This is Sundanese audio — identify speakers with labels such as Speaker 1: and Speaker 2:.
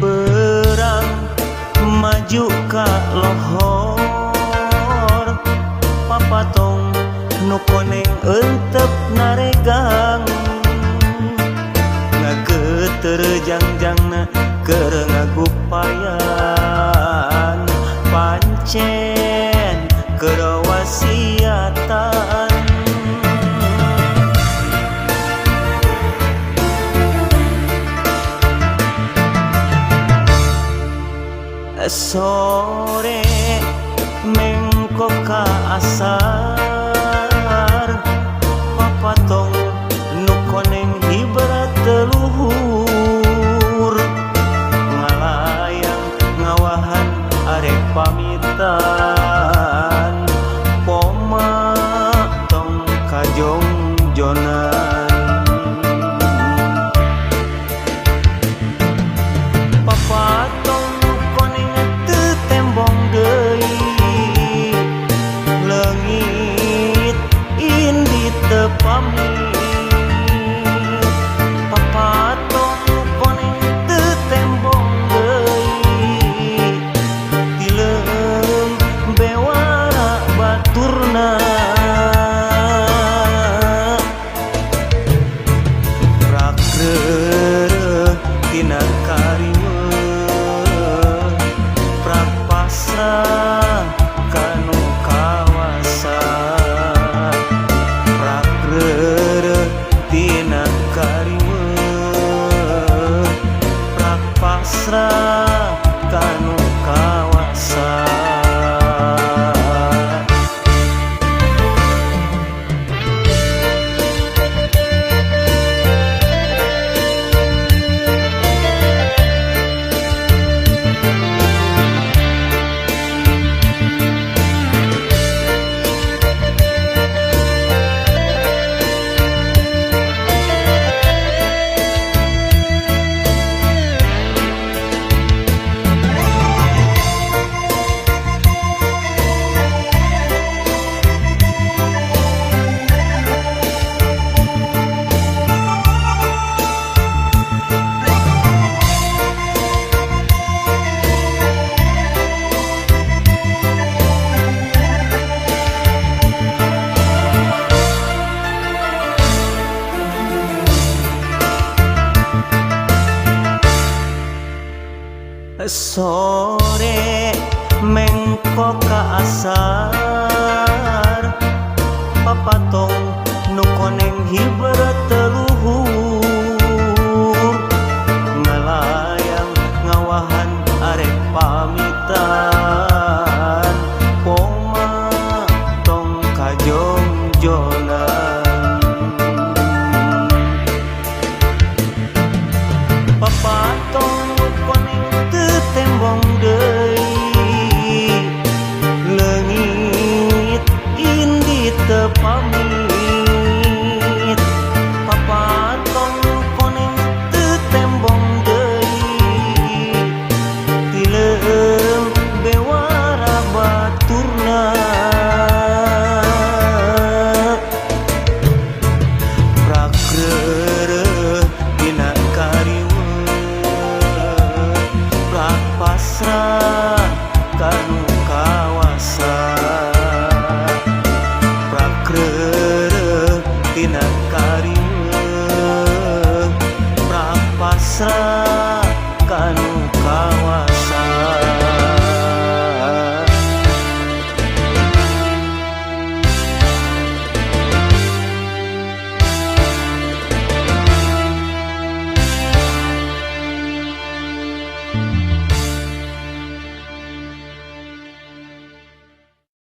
Speaker 1: Berang maju ka lohor, papatong nu koneng entep naregang, ngageter jangjangna keur ngagupayan pancen keur wasiatan. Sore mengko ka asar, papatong nu koneng hibrat teluhur, ngalayang ngawahan arek pamitan, poma tong kajongjonan. Papatong tembong deui leungit indi teu pamit, papatong koneng teu tembong deui tileum bewara baturna. Prak reureuh tina kariweuh, pasrah kanu kawasa, prak reureuh tina kariweuh, prak pasrah kanu kawasa. Sore mengko ka asar, papatong nu koneng hibrat teluhur, ngalayang ngawahan arek pamitan, poma tong kajongjonan. Papatong koneng teu tembong deui leungit indi teu pamit, papatong koneng teu tembong deui tileum bewara baturna. Prak reureuh tina kariweuh, prak pasrah kanu kawasa, prak reureuh tina kariweuh, prak pasrah.